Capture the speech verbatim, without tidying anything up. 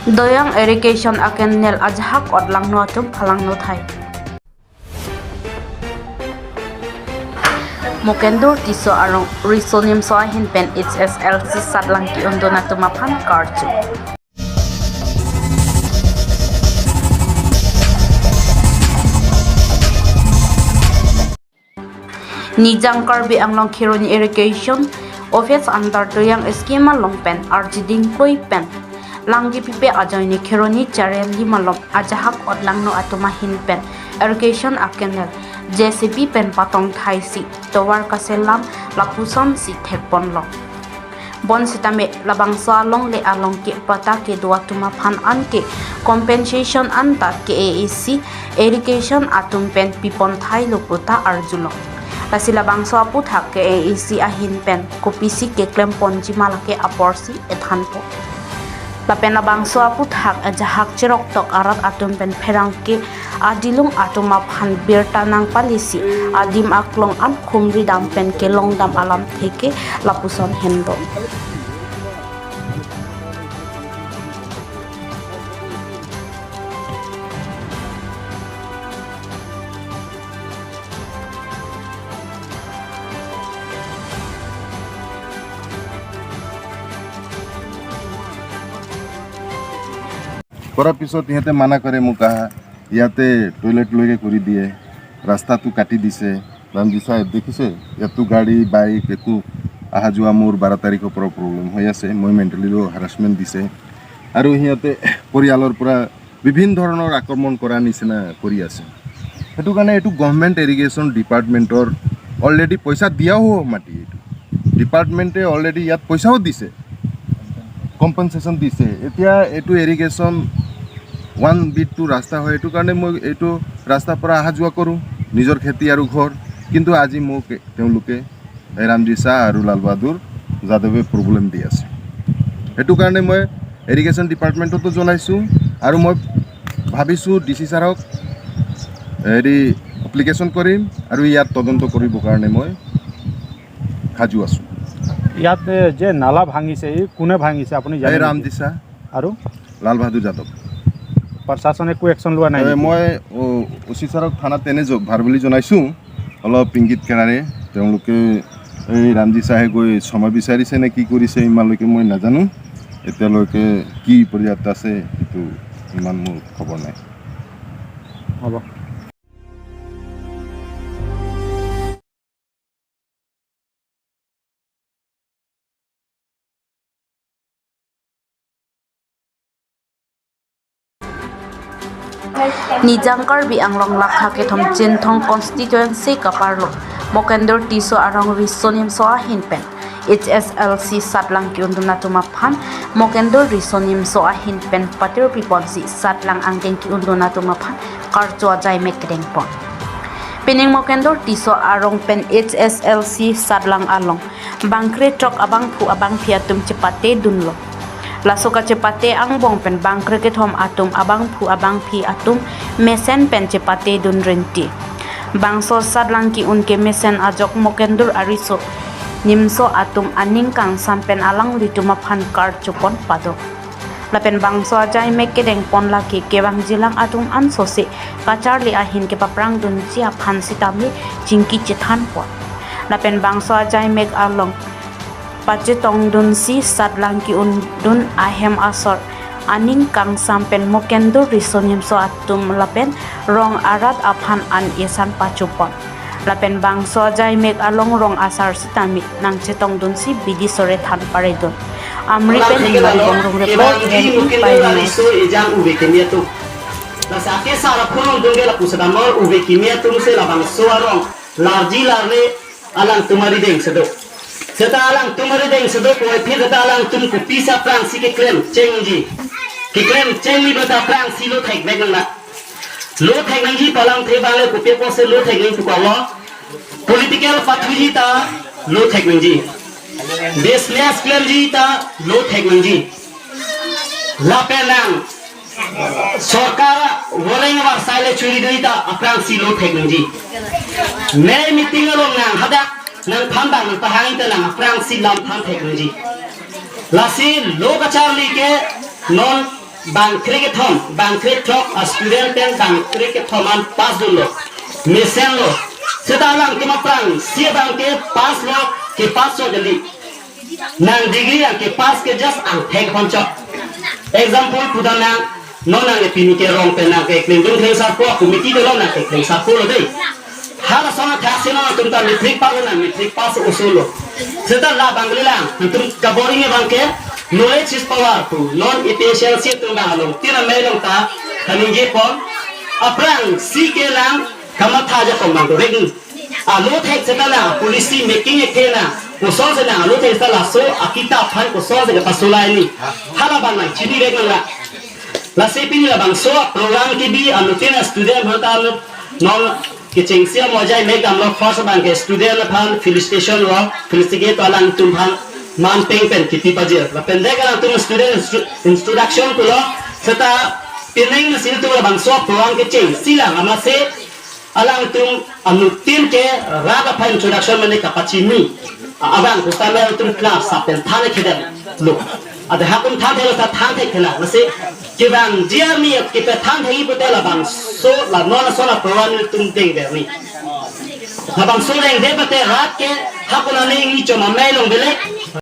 Doyang irrigation acanal ajahak otlangno atum phalangno thai. Mokendur Tisso arong Riso Nimso ahin pen H S L C satlang ki-undun atum aphan karju. Nijang Karbi Anglong Kheroni Irrigation Office under Doyang scheme along pen arjiding klui pen langji pipe ajoine Kheroni Chariali malom ajahak otlangno atum ahin pen irrigation acanal J C B pen patong thaisi tovar kaselam lapusonsi thekponlo. Bonsitame labangso alongle along ke pata kedo atum aphan anke compensation anta K A A C irrigation atum pen pipon thailo puta arjulo. Lasi labangso aputhak K A A C ahin pen kopisi keklemponji ma lake aporsi ethanpo. Lapen labangso aputhak ajahak cheroktok arat atum pen pherangke adilung atum aphan birta nangpalisi adim aklong an khumri dam pen kelong dam alamthe ke lapuson henlo. করার পিছত সিহঁতে মানা কৰে মোক আহা, ইয়াতে টয়লেট লৈকে কৰি দিয়ে, ৰাস্তাটো কাটি দিছে। ৰামজি চাহেব দেখিছে, ইয়াততো গাড়ী, বাইক একো অহা যোৱা মোৰ বাৰ তাৰিখৰ পৰা প্ৰব্লেম হৈ আছে। মই মেণ্টেলিও হাৰাছমেণ্ট দিছে আৰু সিহঁতে পৰিয়ালৰ পৰা বিভিন্ন ধৰণৰ আক্ৰমণ কৰা নিচিনা কৰি আছে। সেইটো কাৰণে এইটো গভৰ্ণমেণ্ট ইৰিগেশ্যন ডিপাৰ্টমেণ্টৰ অলৰেডি পইচা দিয়াও মাটি, এইটো ডিপাৰ্টমেণ্টে অলৰেডি ইয়াত পইচাও দিছে, কম্পেনচেশ্যন দিছে। এতিয়া এইটো ইৰিগেশ্যন ওৱান বিটটো ৰাস্তা হয়, এইটো কাৰণে মই এইটো ৰাস্তাৰ পৰা অহা যোৱা কৰোঁ, নিজৰ খেতি আৰু ঘৰ। কিন্তু আজি মোক তেওঁলোকে এই ৰামজি শ্বাহ আৰু লাল বাহাদুৰ যাদৱে প্ৰব্লেম দি আছে। সেইটো কাৰণে মই ইৰিগেশ্যন ডিপাৰ্টমেণ্টতো জনাইছোঁ আৰু মই ভাবিছোঁ ডি চি ছাৰক হেৰি এপ্লিকেশ্যন কৰিম আৰু ইয়াত তদন্ত কৰিবৰ কাৰণে মই সাজু আছোঁ। ইয়াত এ, যে নালা ভাঙিছে, এই কোনে ভাঙিছে আপুনি জানে এই নেকি? ৰামজি শ্বাহ আৰু লাল বাহাদুৰ যাদৱ। প্ৰশাসনে একো একশ্যন লোৱা নাই এ, নেকি? মই অ, অ চি ছাৰক থানাত তেনে জ- ভাৰ্বেলি জনাইছোঁ, অলপ ইংগিত কেৰাৰে। তেওঁলোকে এই ৰামজি শ্বাহে গৈ ক্ষমা বিচাৰিছে নে কি কৰিছে ইমানলৈকে মই নাজানো। এতিয়ালৈকে কি পৰ্যায়ত আছে সেইটো ইমান মোৰ খবৰ নাই। হ'ব। Nijang Karbi Anglong lakha kethom Chinthong constituency kaparlo Mokendur Tisso arong Riso Nimso ahin pen H S L C satlang ki-undun atum aphan Mokendur Riso Nimso ahin pen patir piponsi satlang angdeng ki-undun atum aphan karcho ajai mek kedengpon. Pining Mokendur Tisso arong pen H S L C satlang along bangkre throk abangphu abangphi atum chepate dunlo. Laso kachepate angbong pen bangkre kethom atum abangphu abangphi atum mesen pen chepate dun rinti. Bangso satlang ki-un ke mesen ajok Mokendur ariso Nimso atum aning kangsam pen alanglitum aphan karchopon padok. Lapen bangso ajai mek kedengpon lake kevangjilang atum ansose kacharli ahin kepaprang dunji aphan sitame chingki chethanpon. Lapen bangso ajai mek along pachetong dunsi satlang ki-undun ahem asor aning kangsam pen Mokendur Riso Nimso atum lapen rong arat aphan an esan pachopon. Lapen bangso ajai mek along rong asar sitame nangchetong dunsi bidi sore than paredun. Amri pen Himari Bongrung report, N E Pai News. Ejang ube kemia tum. Lasi ake sara phulung dungge lapu sedamor ube kemia tum se labangso arong larji larle alangtum arideng sedo. Seta alangtum arideng sedo poi phi seta alangtum kopisi aphrangsi keklem chengji. Keklem chengji bata aphrangsi lo thek bek nang na. Lo thek nangji pu alamthe abang le kopi apotsi lo thek nang pu kalo. Political pathuji ta lo thek nangji. Business klemji ta lo thek nangji. Lapen nang sorkar voleng avarsai le churi dui ta aphrangsi lo thek nangji. Ne meeting along nang hadak nangphan bang nangpahang ta nang aphrangsi lam than thek nangji. Lasi lo kacharli ke non bang krekethom, bang krethrok a student pen bang krekethom an pass dunlo, mesenlo. Seta alangtum aphrangsi abang ke pass lo, ke pass lo jadi. Nang degree nang ke pass ke just angthek ponchok. Example pudam nang, non nang ke pini ke rong pen nang ke klengdun klengsarpo, committee dolo nang ke klengsarpo lo dei. Halason athaksi non nangtum ta matric pass nang matric pass oso lo. Seta labang lelang, nangtum kabor-i abang ke knowledge is power pu. Non A P H L C atum abang along tin amei along ta kaningje pon. Aphrangsi ke nang kamatha ajakong abang to rek. Alo thek seta nang policy making ekthe nang, kosonsi nang alo thek seta laso akitap aphan kosonsi kapasolai ni. Halabang nang chini rek nang la. Lasi pini labangso program kebi anuttin student aphan ta anu non kechengsi amojai mek damlo. First abang ke student aphan felicitation lo, felicitate alangtum aphan man peng pen kipi pajir. Lapen dek alangtum student instru-, introduction pulo, seta pining nasi nangtum labangso program kechengsi lang amatsi alangtum anuttin ke rat aphan introduction mane kapachini. Abang ko kami alangtum class sapen than kedam lo. Ada hakum than thelo sa than thek thela. Lasi kevangji arni kepethan thek-i pute labangso la non ason a program nangtum dengver ni. Labangso dengver pute rat ke hakum ani ngi chom amei along belek.